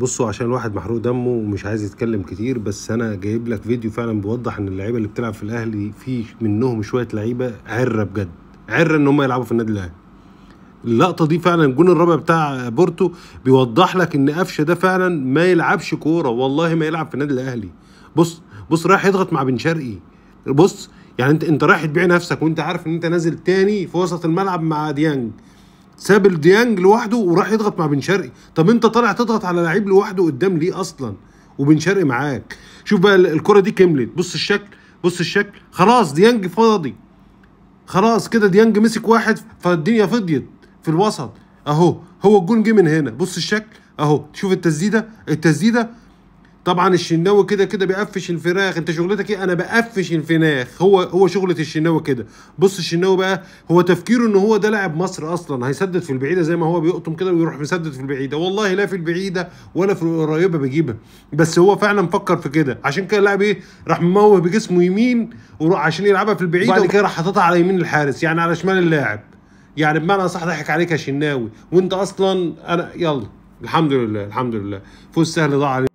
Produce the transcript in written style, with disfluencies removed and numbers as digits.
بصوا، عشان الواحد محروق دمه ومش عايز يتكلم كتير، بس انا جايب لك فيديو فعلا بيوضح ان اللعيبة اللي بتلعب في الاهلي في منهم شوية لعيبة عره بجد، عره ان هم يلعبوا في النادي الاهلي. اللقطة دي فعلا الجون الرابع بتاع بورتو بيوضح لك ان قفشه ده فعلا ما يلعبش كورة، والله ما يلعب في النادي الاهلي. بص بص، رايح يضغط مع بن شرقي. بص يعني انت رايح تبيع نفسك وانت عارف ان انت نازل تاني في وسط الملعب مع ديانج، ساب الديانج لوحده وراح يضغط مع بن شرقي. طب انت طالع تضغط على لعيب لوحده قدام ليه اصلا وبن شرقي معاك؟ شوف بقى الكره دي كملت، بص الشكل، بص الشكل، خلاص ديانج فاضي، خلاص كده ديانج مسك واحد، فالدنيا فضيت في الوسط اهو. هو الجون جه من هنا، بص الشكل اهو، شوف التسديده، التسديده طبعا الشناوي كده كده بيقفش الفراخ. انت شغلتك ايه؟ انا بقفش الفراخ. هو شغله الشناوي كده. بص الشناوي بقى هو تفكيره ان هو ده لاعب مصر اصلا، هيسدد في البعيدة زي ما هو بيقطم كده ويروح مسدد في البعيدة. والله لا في البعيدة ولا في القريبة بيجيبها، بس هو فعلا فكر في كده. عشان كده لاعب ايه، راح مموه بجسمه يمين وراح عشان يلعبها في البعيدة، وبعد كده راح حاططها على يمين الحارس، يعني على شمال اللاعب، يعني بمعنى صح ضحك عليك يا شناوي. وانت اصلا انا يلا الحمد لله، الحمد لله فوز سهل ضاع علينا.